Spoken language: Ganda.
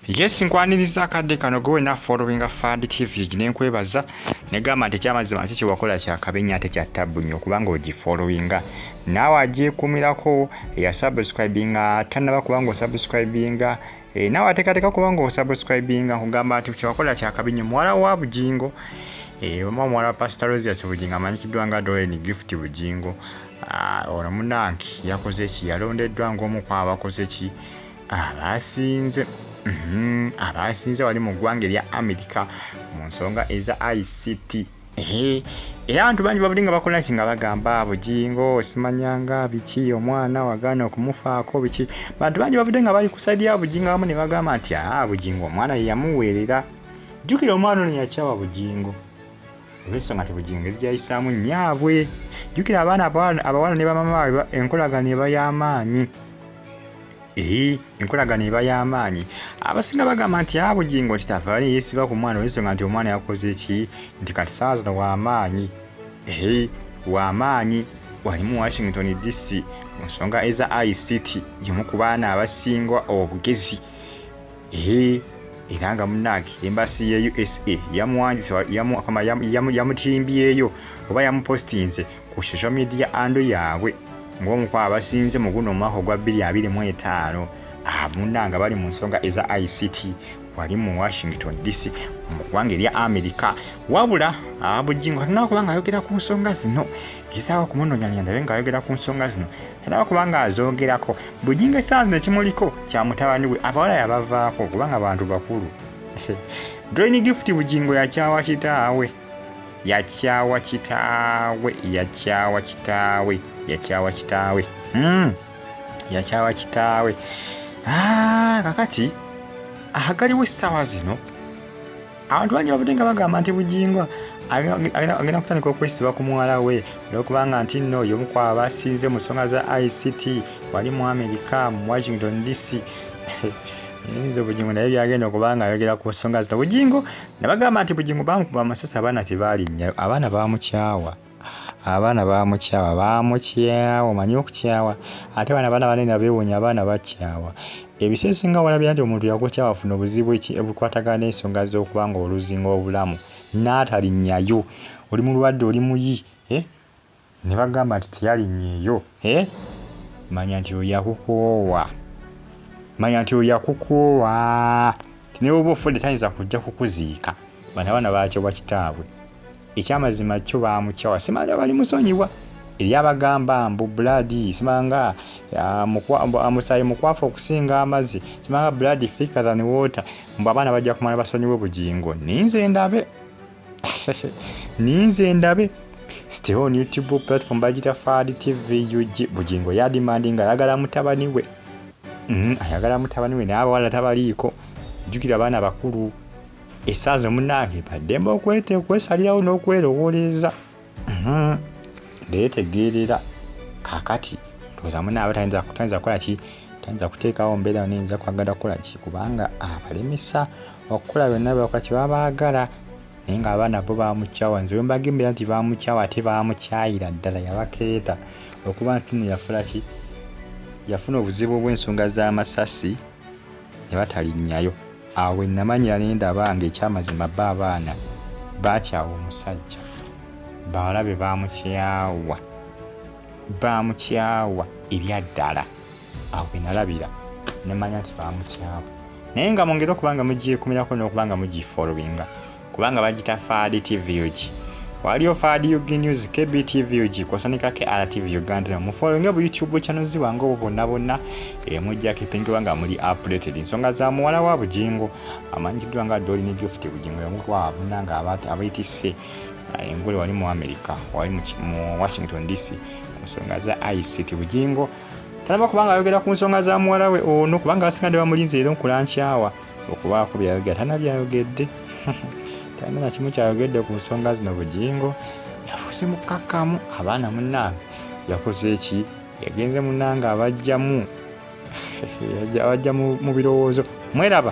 Yes, nkwaniriza akadde kano gwe wena followinga Fad TV nenkwebaza negamba nti ekyamazima kyo kyewakola kyakabi nnyo ate kya ttabbu nnyo okubanga ogifollowinga, naawe agyekuumirako eyasubscribinga tannaba kubanga osubscribinga, naawe ateekateeka kubanga osubscribinga, nkugamba nti kyewakola kyakabi nnyo. Muwala wa Bugingo, oba muwala wa Pastor Rosius Bugingo amanyikiddwa nga Doreen Gift Bugingo, ono munange yakoze ki? Yalondeddwa ng'omu ku abakoze ki abasinze, abasinze wali mu ggwanga erya America mu nsonga eza ICT. Era abantu bangi babuli nga bakola ki nga bagamba Bugingo simanyanga biki, omwana wagaana okumufaako biki. Bantu bangi bavudde nga bali ku side ya Bugingo, abamu ne bagamba nti aa, Bugingo omwana ye yamuweerera. Jjukira omwana ono yakyawa Bugingo olw'ensonga nti Bugingo engeri gyayisaamu nnyaabwe. Jjukira abaana abawala ne bamama baabwe enkolagano eba y'amaanyi. Enkolagano eba y'amaanyi. Abasinga bagamba nti a Bugingo nti tavaali yeesiba ku mwana olw'ensonga nti omwana yakoze ki, nti kati saawa zino w'amaanyi, w'amaanyi wali mu Washington DC mu nsonga eza ICT, y'omu ku baana abasinga obugezi. Era nga munnange embassy ye USA yamuwandiise, yamutimbyeyo oba yamupostinze ku social media handle yaabwe ng'omu ku abasinze mu guno omwaka ogwa 2025, munnange bali mu nsonga eza ICT wali mu Washington DC mu ggwanga erya America. Wabula Bugingo tanaba kubanga ayogera ku nsonga zino. Gezaako okumunoonyanya ndabe ng'ayogera ku nsonga zino, tanaba kubanga azoogerako. Bugingo essaawa zino ekimuliko kya mutabani we, abawala yabavaako kubanga bantu bakulu. Doreen Gift Bugingo yakyawa kitaawe, yakyawa kitaawe, yakyawa kitaawe, yakyawa kitaawe, yakyawa kitaawe. Kakati agaliwo essaawa zino abantu bangi babadde nga bagamba nti Bugingo agenda kutandika okwesiba ku muwala we olwokubanga nti nno y'omu ku abasinze mu nsonga za ICT wali mu America mu Washington DC. Nze Bugingo naye byagenda okuba nga ayogera ku nsonga zino, Bugingo nabagamba nti Bugingo bamukuba amasasi, abaana tebaalinnya, abaana bamukyawa, abaana bamukyawa, bamukyawa. Omanyi okukyawa ate bano abaana banene beewuunya, abaana bakyawa. Ebiseera ebisinga walabira nti omuntu yakukyawa afuna obuzibu obukwatagana n'ensonga z'okuba nga oluzinga obulamu n'atalinnyayo, oli mulwadde, oli muyi, ne bagamba nti teyalinnyeeyo, manya nti oyo yakukoowa, manya nti oyo yakukoowa, ti ne bw'oba ofudde tayinza kujja kukuziika. Bano abaana bakyawa kitaabwe, ekyamazima kyo bamukyawa, simanyi bali musonyiwa. Eri abagamba mbu blood simanga musaayi mukwafu okusinga amazzi, simanga blood thicker than water, mbu abaana bajja kumala basonyiwe Bugingo. Ninze ndabe, ninze ndabe. Stay on YouTube platform bagita Fad TV UG. Bugingo yadimandinga ayagala mutabani we, ayagala mutabani we, naye abawala tabaliiko. Jjukira abaana bakulu essaawa munnange baddembe okwesalirawo n'okwerowooleza, beetegeerera. Kakati ndowooza munaabe tayinza kukola ki, tayinza kuteekawo mbeera neyinza kwagala kukola ki kubanga abalemesa okukola byonna byebakola kye baba baagala, naye ng'abaana bo bamukyawa. Nze wembagembera nti bamukyawa ate bamukyayira ddala, yabakeeta okuba nti nno yafuna ki, yafuna obuzibu obw'ensonga z'amasasi ne batalinnyayo. Awo we namanyira ne ndaba ng'ekyamazima bo abaana bakyawa omusajja, bawala be bamukyawa, bamukyawa ebyaddala. Awo we nalabira ne mmanya nti bamukyawa. Naye nga mwongere okuba nga mugyekumirako n'okuba nga mugifollowinga kubanga bagita Fad TV UG. Waliyo Fad UG News, KBTV UG, kwosanika KRTV Uganda. Mufollowinge bu YouTube channels wange obwo bonna bonna, mujja keepingibwa nga muli updated. Ensonga za muwala wa Bugingo amanyikiddwa nga Doreen Gift Bugingo, y'omu ku abo nga abayitisse engule wali mu America, wali mu Washington DC ku nsonga za ICT. Bugingo talaba kubanga ayogera ku nsonga za muwala we ono, kubanga abasinga ne bamulinze era nkulankyaawa okubaako byayogera, talina byayogedde, talina na kimu kyayogedde ku nsonga zino. Bugingo yafuuse mukkakkamu, abaana munnange yakoze eki, yagenze munnange abajjamu, abajja mu birowoozo mweraba.